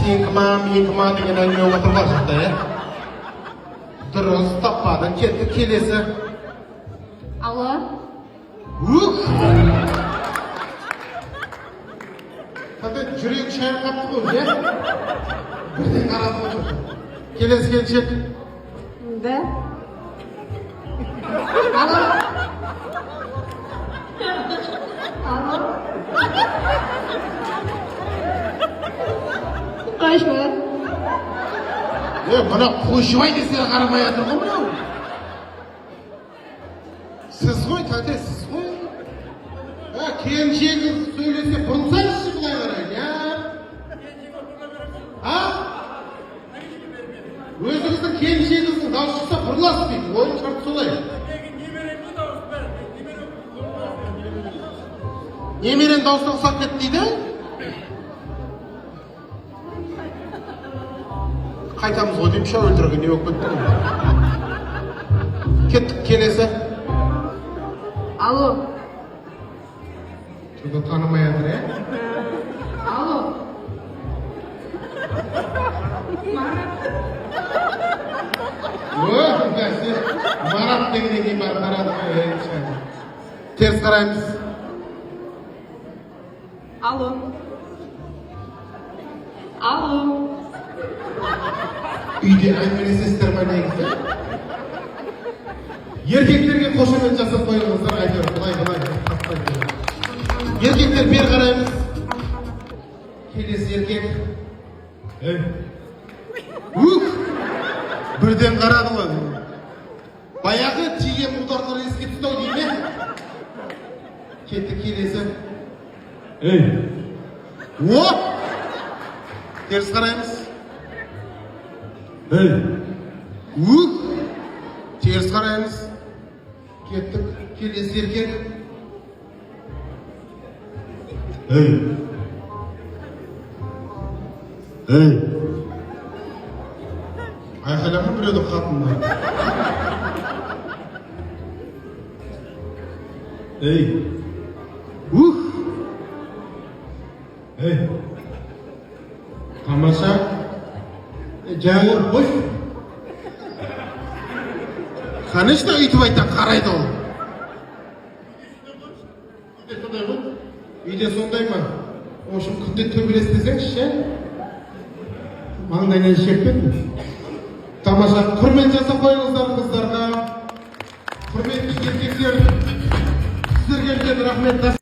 Сенікі ма, менікі ма деген әңгіме болып жатыр ғой жақта, иә? Дұрыс, таппадың. Кетті, келесі. Алло. Ух! Тәте, жүрегі шайқапты ғой, иә? Бірден қарады ғой. Келесі келіншек. Да. Алло. Алло. Қойшы. Е, мына қойшыбай десе де қарамай жатыр ғой мынау. Сіз ғой, тәте, сіз ғой. Ә, келіншегіңіз сөйлесе, бұрылсаңызшы былай қарай, иә? А? Өзіңіздің келіншегіңіздің дауысы шықса, бұрыласыз дейді. Ойын шарты солай. Немеренің дауысына ұқсап кетті дейді. Қайтамыз ғой деймін, ша, өлтірген не болып кетті ғой. Кеттік, келесі. Алло. Что-то танымай жатыр, иә? Алло. Марат. О, бәсе, Марат дегеннен кейін барып қарады ғой, ей, шайда. Теріс қараймыз. Алло. Алло. Үйде әңгімелесесіздер ма негізі? Еркектерге қошемет жасап қойыңыздар, әйтеуір былай былай. Еркектер, бері қараймыз. Келесі еркек. Ей. Ух! Бірден қарады ғой. Баяғы тиген ударлар еске түсті ау деймін, иә? Кетті, келесі. Ей. О! Теріс қараймыз. Ей. Ух! Теріс қараймыз. Кеттік. Келесі еркек. Ей. Ей. Айқайлама біреудің қатынына. Ей. Ух! Ей. Тамаша. Жаңа қойшы. Конечно, өйтіп айтса қарайды ол. Үйде сондай ғой. Үйде сондай ма? В общем, күнде төбелес десеңші, ше? Маңдайынан шертпедім. Тамаша, құрмет жасап қойыңыздар қыздарға. Құрметті еркектер, сіздерге үлкен рахмет.